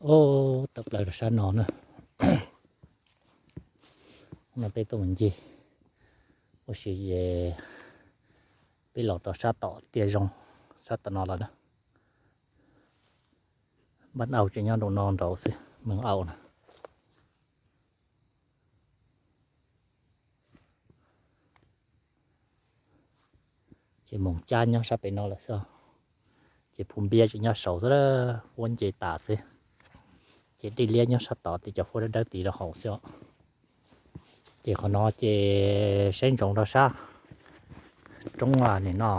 Ub, tawm plaws rau sab no na. No peb tuaj mus ncig ua si ces peb los rau sab tom tiaj zoo, sab tom no los na. Npab Au tseem nyob nraum no nraud xwb, Mees Au na. Ces Moos Cab nyob sab pem no lawm xwb. Ces Phu Npiab tseem nyob saud xwb, huab nce tas xwb. Ces Dej Liab nyob sab tod, ces cov huab dawb dawb tid rau hauv xwb os. Ces qhov no ces saib ntsoov rau sab roob nim no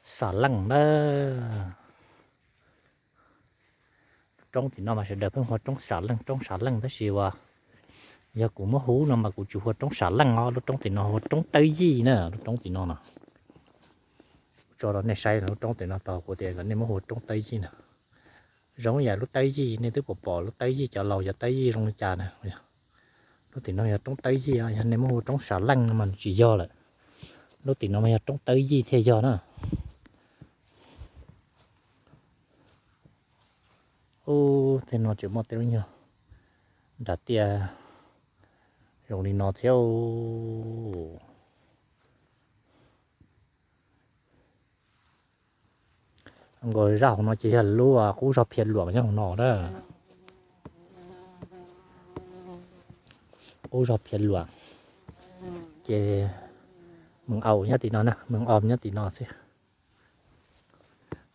Sam Leej na. Roob tim no mas sawv daws pheej hu ua roob Sam Leej, roob Sam Leej, tab sis uas yog kuv muab hu no mas kuv tsis hu ua roob Sam Leej os, lub roob tim no hu ua roob Tawb Yij na, lub roob tim no no. Kuv tso rau nej saib lub roob tim no tau, kuv tias kom nej muab hu ua roob Tawb Yij na. Zoo yam lub Tawb Yij, nej twb pom pom lub Tawb Yij, cov laus cov Tawb Yij zoo li cas na. Lub tim no yog roob Tawb Yij, yog nej muab hu ua roob Sam Leej no mas tsis yog lawm. Lub tim no mas yog roob Tawb Yij thiaj yog na. Ub, tej no tseem muaj tej lub nyuag nram tiaj zoo li no thiab. Nkaus zaj hauv no ces yog lub qub zog Phia Luam nyob hauv no na. Qub zog Phia Luam, ces Mees Au nyob tim no na, Mees Au nyob tim no xwb.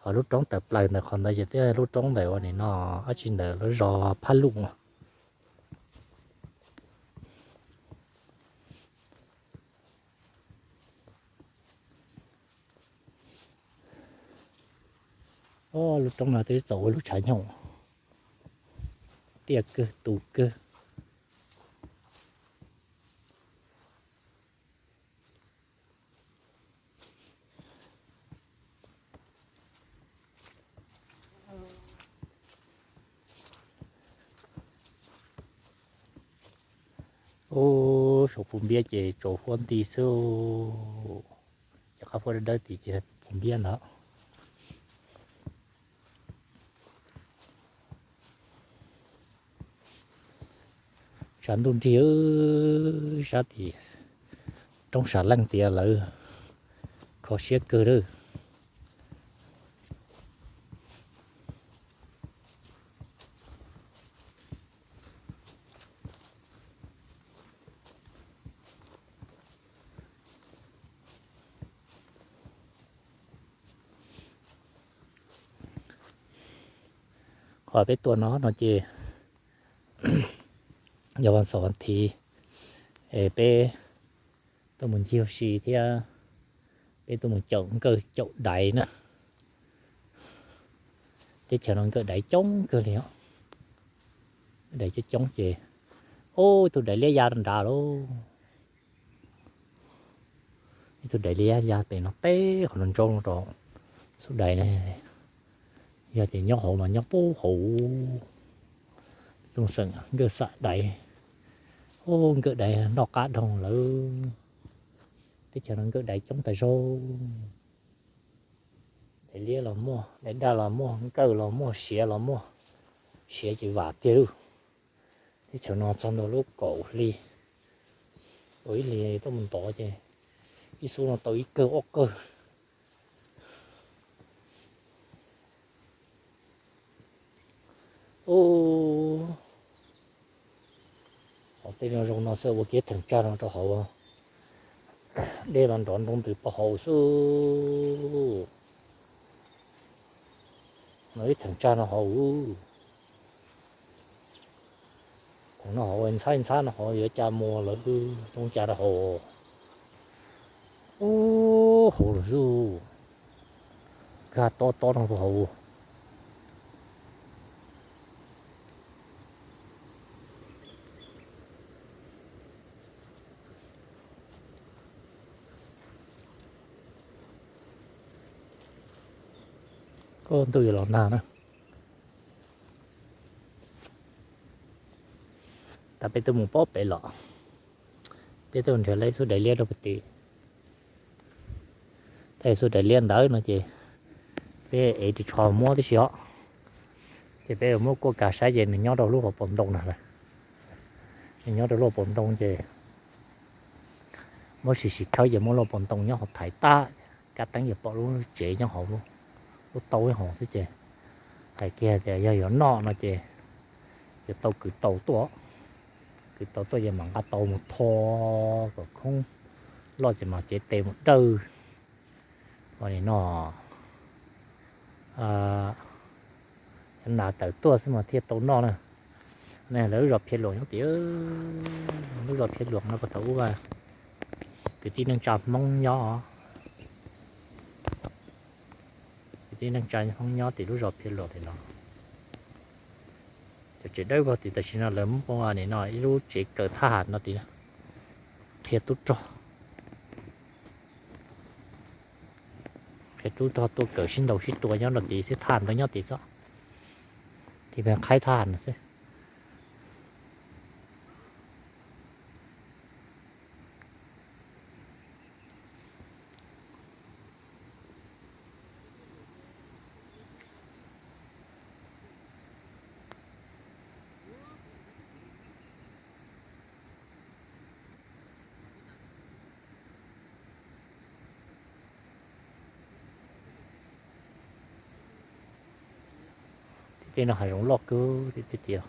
Ho lub roob tawm plaws ntawm qhov ntawd ces twb yog lub roob ntawm ua nim no, dab tsi ntawd lub zos Phab Luj. Lub roob no twb txaus ua lub tshav nyoog, tiaj kawg tu kawg. Ub, saum Phu Npiab ces tsaus huab nti xwb. Cov qab huab dawb dawb tid ces Phu Npiab ntag. Tshav ntuj nrig, sab tim roob Sam Leej tias lawv kho siab kawg lawm. Qhov peb tuaj no no ces yog vas xaum vas thiv, es peb tuaj mus ncig ua si thiab peb tuaj mus caum nkawj caum daiv na. Teb chaws no nkawj daiv coob kawg li os. Daiv coob coob ces, ub, ib tug daiv liab ya rau nrad lauj. Ib tug daiv liab ya pem no teb qhov no ntsoov rau xub daiv ne. Yog tias nyob hauv mas nyob puag hauv Looj Xeem nkawj xam daiv. Ub, nkawj daiv noj qab dhau lawm. Teb chaws no nkawj daiv coob tas zog. Daiv liab los muaj, daiv daj los muaj, nkawj los muaj, siav los muaj. Siav ces vam tiag lauj. Teb chaws no txog ntua lub kaum hli, ua ib hlis tuaj mus ntov ces ib xub no tau ib kawg ob kawg. Ub, tej no zoo no xwb, ua kiag theem tsag no rau hauv. Dej los nrov nroo ntws pov hauv xwb. No ib theem tsag no hauv. Theem no hauv ntxhab ntxhab no hauv yuav cas mus lawm, zoo cas rau hauv. Ub, hauv lawm xwb. Nkag tob tob no hauv. Koj ntuj yuav los nag na. Tab peb tuaj mus pob pem los, peb tuaj nrhiav lawv xub daiv liab rau pem tid. Tej xub daiv liab ntawd no ces peb ev ris tsho muab tib si os. Ces peb muab kuaj kas saib ces nws nyob rau lub hauv paus ntoo na lawm. Nws nyob rau lub hauv paus ntoo ces muab sim sim khawb ces muab lub hauv paus ntoo nyob hauv thaiv tag, kab teeb ces pom lub tsev nyob hauv, lub taub ib hauv xwb ces hais kiag tias yog yuav noj no ces yuav tau kwv tau tuaj, kwv tau tuaj ces mam nqa tau mus tho kom khoob loj ces mam cev tes mus dawj. Ua li no, cov nas tawm tuaj xwb mas thiaj tau noj na. Ne lawv lub zos Phiaj Luam nyob tim, lub zos Phiaj Luam no puag thaum ub kwv tij neej tsa Hmoob nyob, kwv tij neej tsa Hmoob nyob tim lub zos Phiaj Luam tim no. Cov tsev dawb vog tim tam sim no lawv muab ua nim no ib lub tsev kaw thab ham no tim, qhia tub rog, qhia tub rog tuaj kawm sib ntaus sib tua nyob rau tim xwb, thaj ntawd nyob tim xwb, tim qhaib thaj ham no xwb. Tej no hav zoov loj kawg tiag tiag.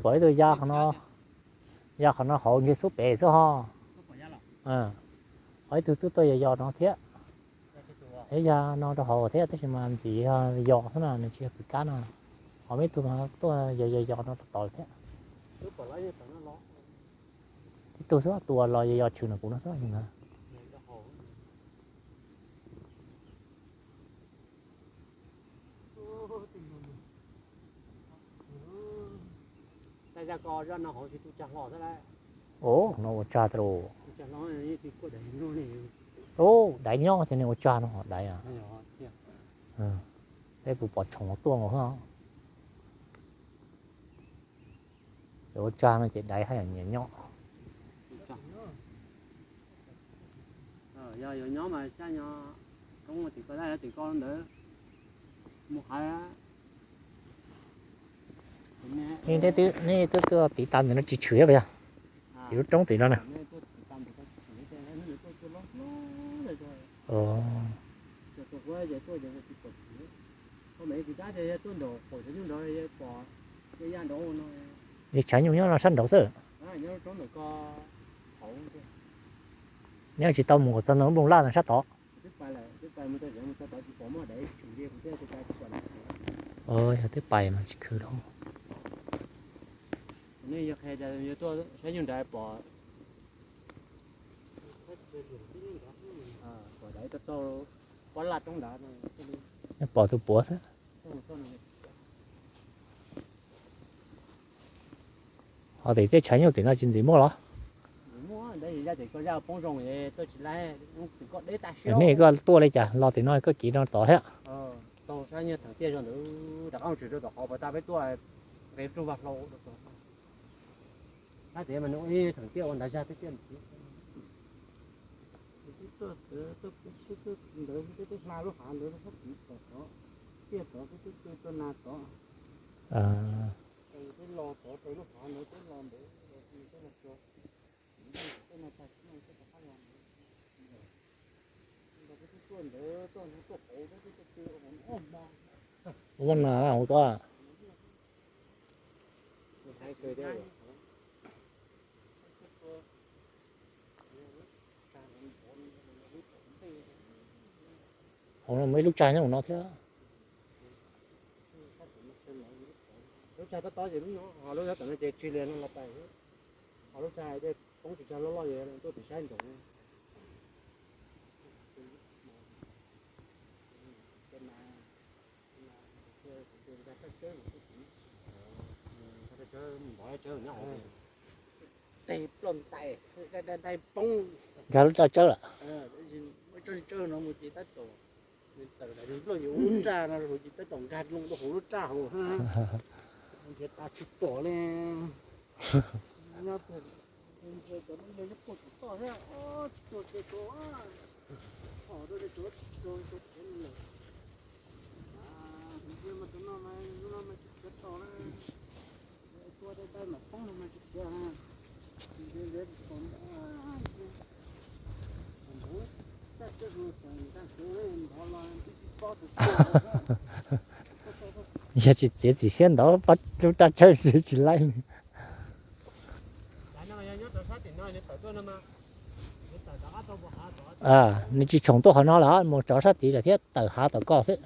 Pom ib tug ya qhov no, ya qhov no hauv ntshe xub pem xwb ho. Ho ib tug twb tuaj yos yos no thiab. Ib ya no rau hauv thiab tab sis mas ntxim yog yos xwb na, nws tsis yog kwv kab no. Ho ib tug mas tuaj yos yos yos no rau tod thiab. Tib tug xwb tus uas los yos yos tshwm no kuv no xwb ntag. Ub, no ua tsag tas los. Ub, daiv nyob ces nej ua tsag no daiv. Peb puas pom tshoom tuaj nkaus xwb. Ces ua tsag no ces daiv haj yam nyiam nyob. Nej twb tuaj tiv tas ntawm no tsis tshwm thiab puas yog? Tim lub roob tim no na. Yog tshav nyuj nyob no sab nraud xwb. Neb tsis tau mus kom txog ntawm lub nplooj laj no sab tod. Yog twb pais mas tsis khw lauj. Pom tus puav xwb. Ho tim tej tshav nyuj tim no tsis ntxim muaj los? Nej koj tuaj li cas los tim no koj kiv rau tod thiab? Ua no ua koj. Hauv no muaj ib lub tsag nyob hauv no thiab. Lub tsag tob tob ces lub no, ho lub nyob tom no ces tsig li no los pais. Ho lub tsag hais tias poob tsis tsag loj loj ces tuaj tim saib nroos. Tes ploj ntais, dai poob. Nkag lub raj tsawb lawm. Tsawb no mus ces tab tom, nws tawm daim nplooj ces ua lub raj no ces tab tom nkag loo rau hauv lub raj hauv. Nrhiav tas tsis pom li. Nyob cov no yog nyob puag tim toj thiab, tsis tuag kiag tau. Hom rau cov, rau cov khiav lawm. Tus ntsia mas tus no mas, tus no mas tsis khiav tau na. Tua dai dai mam poob no mas tsis khiav na. Tsis khiav tsis tau. Nrov, tag teb hu tag ntag, nrov los tib tsis pob tus. Yog tsis txiav txim siab ntov lub raj tsawb tsis laib li. Nws tsis tshoom tuaj qhov no lawm, mus rov sab tid lawm thiab tawm hav tom koj xwb.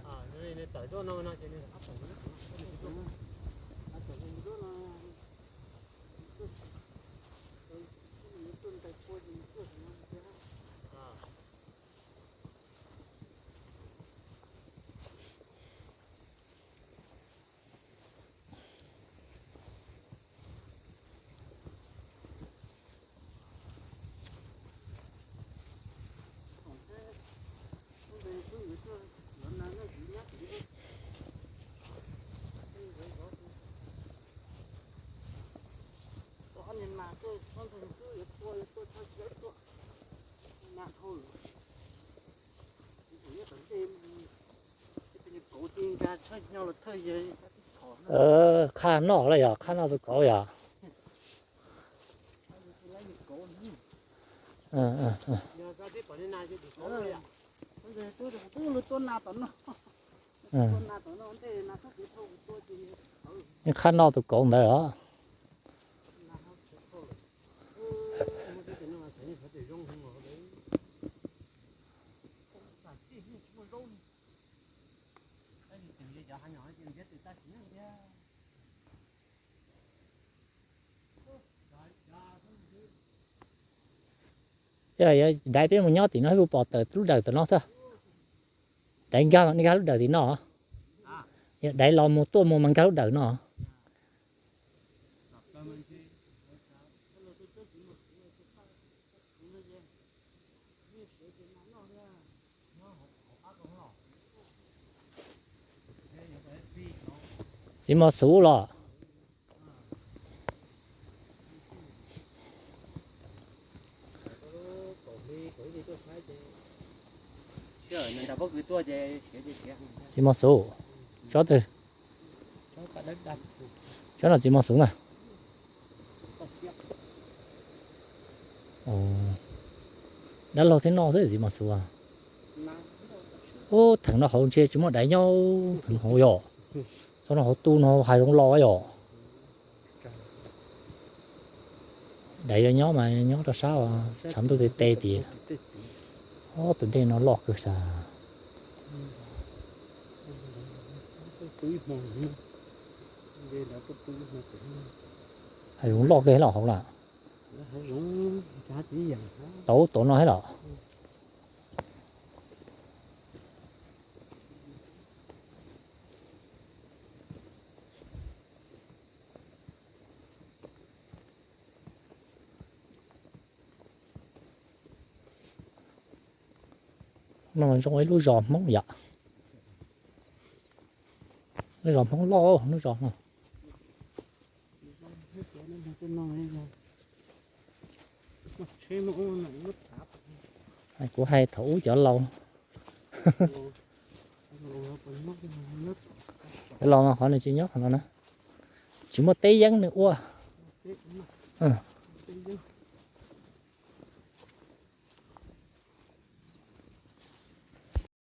Qhaj noj lawm yog, qhaj noj tus kauv yog. Qhaj noj tus kauv ntawd os. Yog daiv peb mus nyob tim no peb pom tawm lub dawm tom no xwb. Daiv nkag, nkag lub dawm tim no. Yog daiv los mus tuaj mus mas nkag lub dawm no. Txiv mos xuv los. Txiv mos xuv, tsob twg? Tsob no txiv mos xuv na. Dab laug thiab noj xwb txiv mos xuv. Ub, theem no hauv ntshe tsis muaj daiv nyob, theem no hauv yog. Txog no hauv tu no hav zoov los yog. Daiv yuav nyob mas nyob rau sab tshav ntuj teb teb tid. Ob tug dej no loj kawg sas. Hav zoov loj kawg los hauv lawm. Tau tau no thiab los. No zoo ib lub zos Hmoob yom. Lub zos Hmoob loj lub zos no. Kuv hais thaum ub cov laus, cov laus mas qhov nws tsis nyob qhov no na, tsis muaj teb yeeb nws ua.